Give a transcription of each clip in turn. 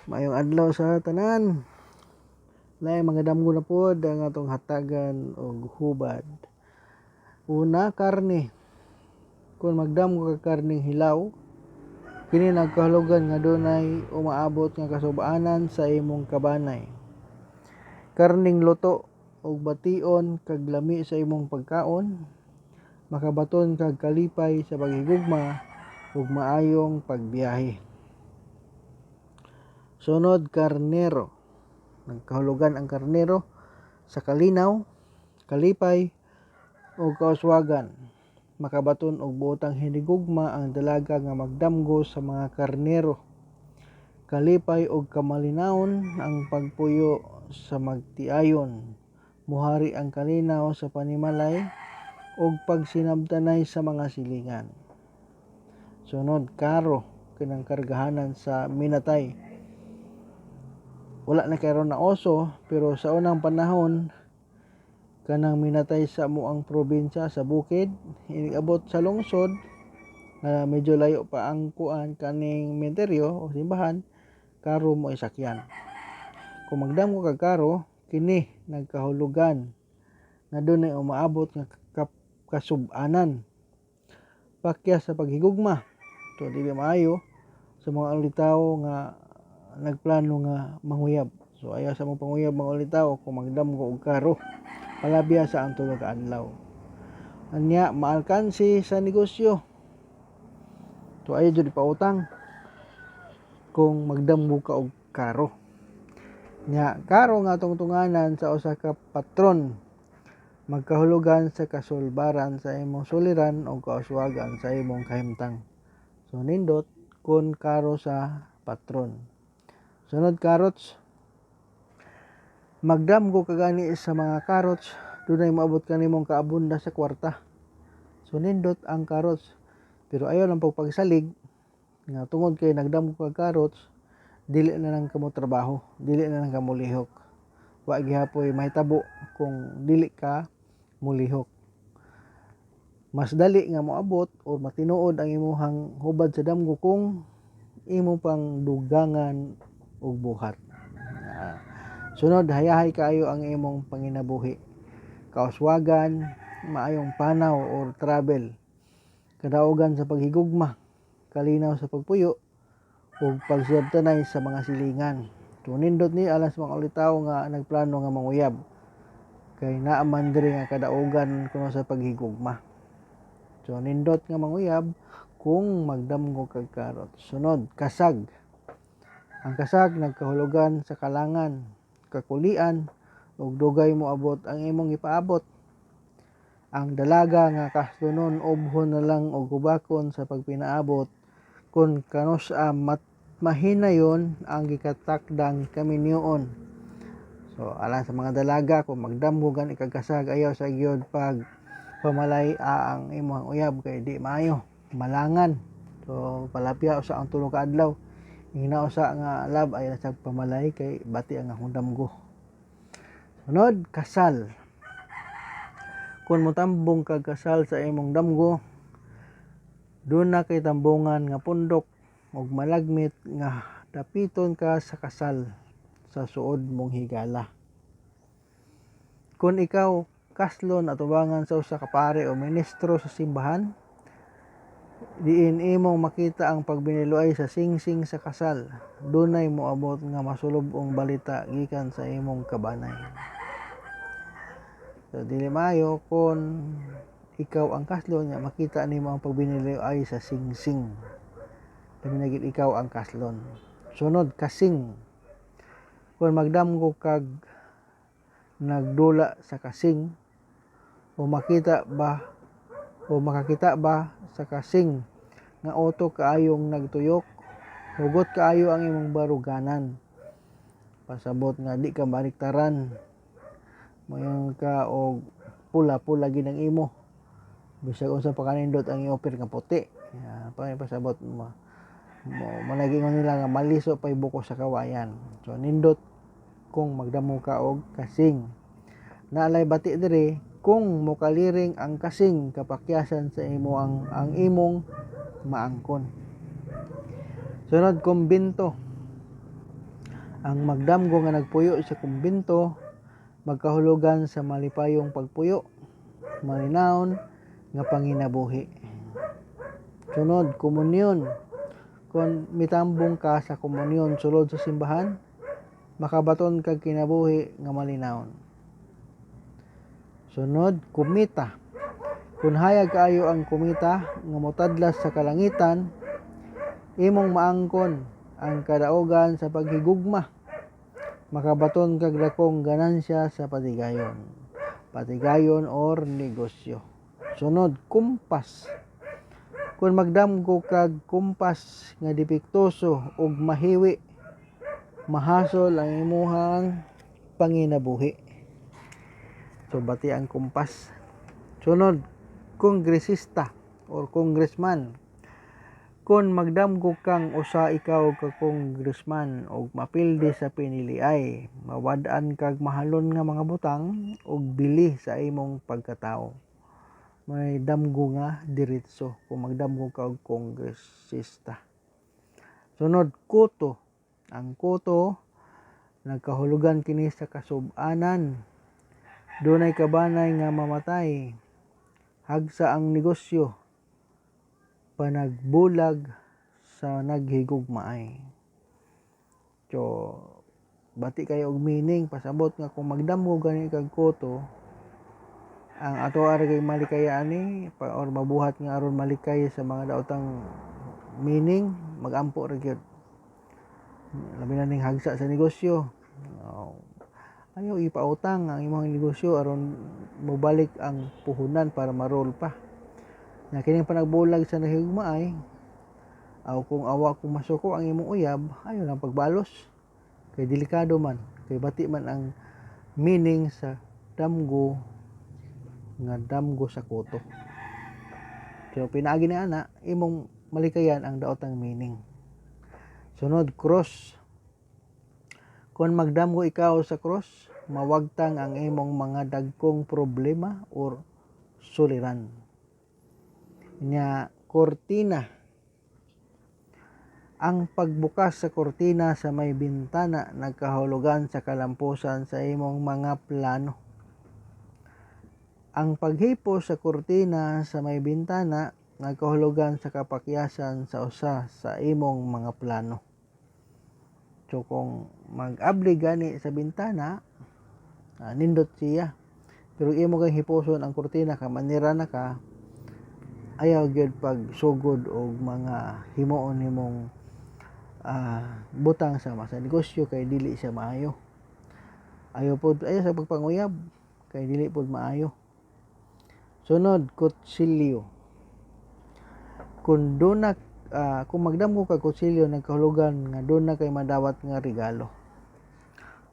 Maayong adlaw sa tanan. Laing mga damgo na pod ang atong hatagan og hubad. Una, karne. Kung magdamgo ka karning hilaw, kini nagkahulugan nga dunay umaabot nga kasub-anan sa imong kabanay. Karning luto ug bation kag lami sa imong pagkaon, makabaton kag kalipay sa paghigugma ug maayong pagbiyahe. Sunod, karnero. Nagkahulugan ang karnero sa kalinaw, kalipay ug kauswagan. Makabaton og buotang hinigugma ang dalaga nga magdamgo sa mga karnero. Kalipay ug kamalinawon ang pagpuyo sa magtiayon. Muhari ang kalinaw sa panimalay ug pagsinabtanay sa mga silingan. Sunod, karo, kanang kargahanan sa minatay. Wala na karon na uso, pero sa unang panahon kanang minatay sa amoang probinsya sa bukid, inig-abot sa lungsod nga medyo layo pa ang kuan kaning menteryo o simbahan, karo mo isakyan. Kung magdamgo kag karo, kini nagkahulugan nga dunay umaabot nga kasub-anan, pakyas sa paghigugma. So dili maayo sa mga ulitawo nga nagplano nga manguyab. So ayaw sa mong panguyab, mga ulitawo, kung magdamgo og karo, palabya sa ang 3 ka adlaw. Anya, maalkansi sa negosyo. So ayaw jud ipautang kung magdamgo ka og karo. Nya, karo nga tungtunganan sa usa ka patron, magkahulugan sa kasulbaran sa imong suliran o kauswagan sa imong kahimtang. So nindot kun karo sa patron. Sunod, carrots. Magdamgo ka gani sa mga carrots, dunay moabot kanimong kaabunda sa kwarta. So nindot ang carrots. Pero ayaw lang pagpagsalig nga tungod kay nagdamgo ka carrots, dili na lang kamo trabaho, dili na lang kamo lihok. Wa gihapoy mahitabo kung dili ka mulihok. Mas dali nga moabot o matinuod ang imuhang hubad sa damgo kung imo pang dugangan og buhat. Sunod, hayahay kaayo ang imong panginabuhi. Kauswagan, maayong panaw or travel. Kadaugan sa paghigugma, kalinaw sa pagpuyo, ug pagsiyabtanay sa mga silingan. So nindot ni alang sa mga ulitawo nga nagplano nga manguyab. Kay naa man diri nga kadaugan kuno sa paghigugma. So nindot nga manguyab kung magdamgo kag karot. Sunod, kasag. Ang kasag nagkahulugan sa kalangan, kakulian ug dugay moabot ang imong gipaabot. Ang dalaga nga kaslonon, ubhon na lang og hubakon sa pagpinaabot kun kanus-a mahinayon ang gikatakdang kaminyoon. So alang sa mga dalaga, kung magdamgo gani kag kasag, ayaw sa gyud pag pamalay ang imong uyab kay di maayo, malangan. So palapya usa ang 3 ka adlaw. Ingna usa nga, "Love, ay sa pamalay kay bati ang akong damgo." Sunod, kasal. Kung motambong kag kasal sa imong damgo, duna kay tambungan nga pundok ug malagmit nga dapiton ka sa kasal sa suod mong higala. Kung ikaw kaslon atubangan sa usa ka pare o ministro sa simbahan, diin imong makita ang pagbiniluay sa singsing sa kasal, dunay moabot nga masulub-ong balita gikan sa imong kabanay. So dili maayo kung ikaw ang kaslon nga makita nimo ang pagbiniluay sa singsing. Labi na gid ikaw ang kaslon. Sunod, kasing. Kung magdamgo kag nagdula sa kasing o makita ba o makakita ba sa kasing nga auto kaayong nagtuyok, hugot kaayo ang imong baruganan. Pasabot nga di ka baliktaran. Moingon ka og pula-pula gid ang imo. Bisag unsa pa kanindot ang i-offer nga puti. Ya, pa pasabot mo mo managingon nila nga maliso pay buko sa kawayan. So nindot kung magdamo ka og kasing. Naalay bati diri, kung mokaliring ang kasing, kapakyasan sa imo ang imong maangkon. Sunod, kumbento. Ang magdamgo nga nagpuyo sa kumbento magkahulugan sa malipayong pagpuyo, malinawon nga panginabuhi. Sunod, komunyon. Kung mitambong ka sa komunyon sulod sa simbahan, makabaton kag kinabuhi nga malinawon. Sunod, kumita. Kung hayag kaayo ang kumita nga motadlas sa kalangitan, imong maangkon ang kadaugan sa paghigugma. Makabaton kag dakong ganansya sa patigayon. Patigayon or negosyo. Sunod, kumpas. Kung magdamgo kag kumpas nga depektuso ug mahiwi, mahasol ang imuhang panginabuhi. So bati ang kumpas. Sunod, kongresista or congressman. Kung magdamgo kang usa ikaw ka congressman og mapildi sa piniliay, mawad-an kag mahalon nga mga butang og bili sa imong pagkatawo. May damgo nga diretso kung magdamgo ka og kongresista. Sunod, kuto. Ang kuto nagkahulugan kini sa kasub-anan. Dunay kabanay nga mamatay. Hagsa ang negosyo. Panagbulag sa naghigugmaay. So, bati kayo og meaning, pasabot nga kung magdamgo gani kag kuto, ang ato ara kay malikaya ani or mabuhat nga aron malikay sa mga daotang meaning, magampo ra gyud. Labi na ning hagsa sa negosyo. Oh, ayaw ipautang ang imong negosyo aron mobalik ang puhunan para ma-roll pa. Na kining panagbulag sa nahigugmaay, aw kung awa kung masuko ang imong uyab, ayaw lang pagbalos. Kay delikado man, kay bati man ang meaning sa damgo nga damgo sa kuto. So pinaagi ni ana, imong malikayan ang daotang meaning. Sunod, cross. Kung magdamgo ikaw sa cross, mawagtang ang imong mga dagkong problema or suliran. Nya, kortina. Ang pagbukas sa kortina sa may bintana nagkahulugan sa kalampusan sa imong mga plano. Ang paghipo sa kortina sa may bintana nagkahulugan sa kapakyasan sa usa sa imong mga plano. So kung mag-abli gani sa bintana, nindot siya. Pero imo kang hipuson ang kortina ka manira na ka, ayaw gyud pagsugod og mga himuon nimong butang sama sa negosyo kay dili siya maayo. Ayaw pod, ayaw sa pagpanguyab kay dili pod maayo. Sunod, kutsilyo. Kung duna kung magdamgo kag kutsilyo, nagkahulugan nga duna kay madawat nga regalo.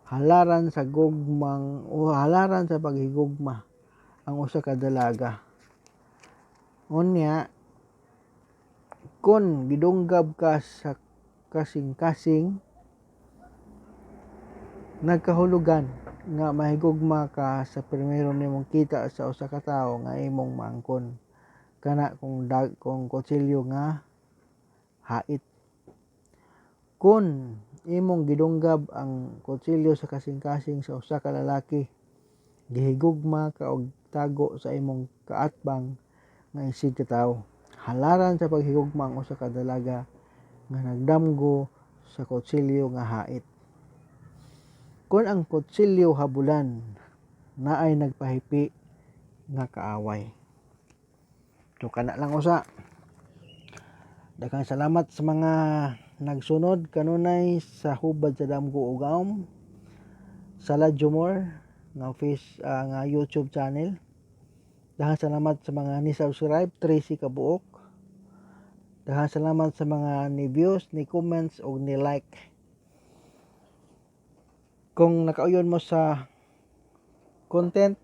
Halaran sa gugmang o halaran sa paghigugma ang usa ka dalaga. Unya, kung gidunggab ka sa kasing-kasing, nagkahulugan nga mahigugma ka sa primero nimong kita sa usa ka tawo nga imong maangkon. Kana kung kutsilyo nga hait. Kung imong gidunggab ang kutsilyo sa kasing-kasing sa usa ka lalaki, gihigugma ka og tago sa imong kaatbang nga isig katawo. Halaran sa paghigugma ang usa ka dalaga nga nagdamgo sa kutsilyo nga hait. Kung ang kutsilyo habulan, naay nagpahipi nga kaaway. So kana lang usa. Daghang salamat sa mga nagsunod kanunay sa Hubad sa Damgo ug Awm sa Jumor nga face nga YouTube channel. Daghang salamat sa mga ni-subscribe, 13 ka buok. Daghang salamat sa mga ni views, ni comments ug ni like. Kung nakauyon mo sa content,